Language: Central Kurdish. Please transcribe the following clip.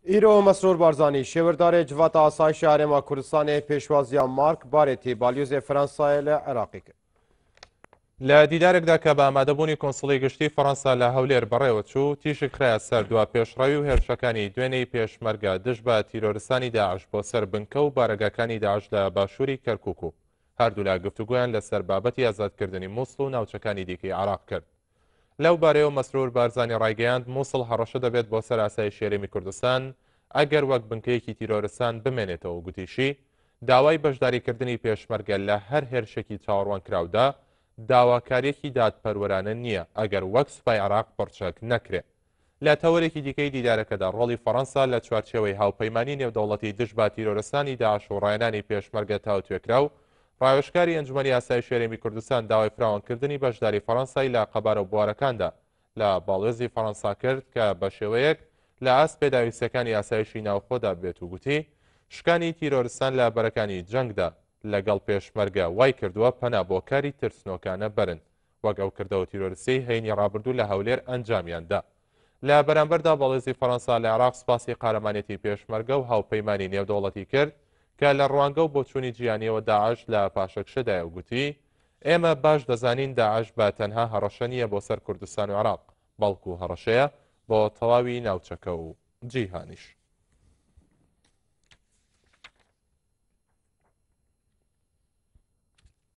Îro Mesrûr Barzanî, Şêwirdarê Civata Asayişê Herêma Kurdistanê pêşwaziya Mark Barêtî, Balyozê Fransayê li Iraqê kir. لە دیدارێکدا کە بە ئامادەبوونی کونسڵی گشتی فەرەنسا لە هەولێر بەڕێوەچوو، تیشک خرایە سەر دوا پێشڕەوی و هێرشەکانی دوێنێی پێشمەرگە دژ بە تیرۆرستانی داعش بۆ سەر بنکە و بارەگاکانی داعش لە باشووری کەرکووک و هەردوولا گفتوگۆیان لەسەر بابەتی ئازادکردنی موسڵ و ناوچەکانی دیکەی عێراق کرد. لەو بارەیەوە مەسرور بارزانی ڕایگەیاند، موسڵ هەڕەشە دەبێت بۆ سەر ئاسایشی هەرێمی کوردستان ئەگەر وەک بنکەیەکی تیرۆرستان بمێنێتەوە و گوتیشی، داوای بەشداریکردنی پێشمەرگە لە هەر هێرشێکی چاوەڕوانکراودا داواکارییەکی دادپەروەرانە نییە ئەگەر وەک سوپای عێراق پڕچەک نەکرێ. لە تەوەرێکی دیکەی دیدارەکەدا ڕۆڵی فەڕەنسا لە چوارچێوەی هاوپەیمانی نێودەوڵەتی دژ بە تیرۆرستانی داعش و ڕاهێنانی پێشمەرگە تاوتوێکرا و ڕاوێژکاری ئەنجومەنی ئاسایشی هەرێمی کوردستان داوای فراوانکردنی بەشداری فەڕەنسای لە قەبارە و بوارەکاندا لە باڵوێزی فەڕەنسا کرد کە بە شێوەیەک لە ئاست پێداویستیەکانی ئاسایشی ناوخۆدا بێت و گوتی شکانی تیرۆرستان لە بەرەکانی جەنگدا لەگەڵ پێشمەرگە وای کردووە پەنا بۆ کاری ترسنۆکانە بەرن وەک ئەو کردەوە تیرۆرستیەی هەینی ڕابردوو لە هەولێر ئەنجامیان دا. لە بەرامبەردا باڵێزی فەرەنسا لە عێراق سوپاسی قارەمانێتی پێشمەرگە و هاوپەیمانی نێودەوڵەتی کرد کە لە ڕوانگە و بۆچوونی جیهانیەوە داعش لە پاشەکشەدایە و گوتی ئێمە باش دەزانین داعش بە تەنها هەڕەشە نییە بۆ سەر کوردستان و عێراق بەڵکو هەڕەشەیە بۆ تەواوی ناوچەکە و جیهانیش.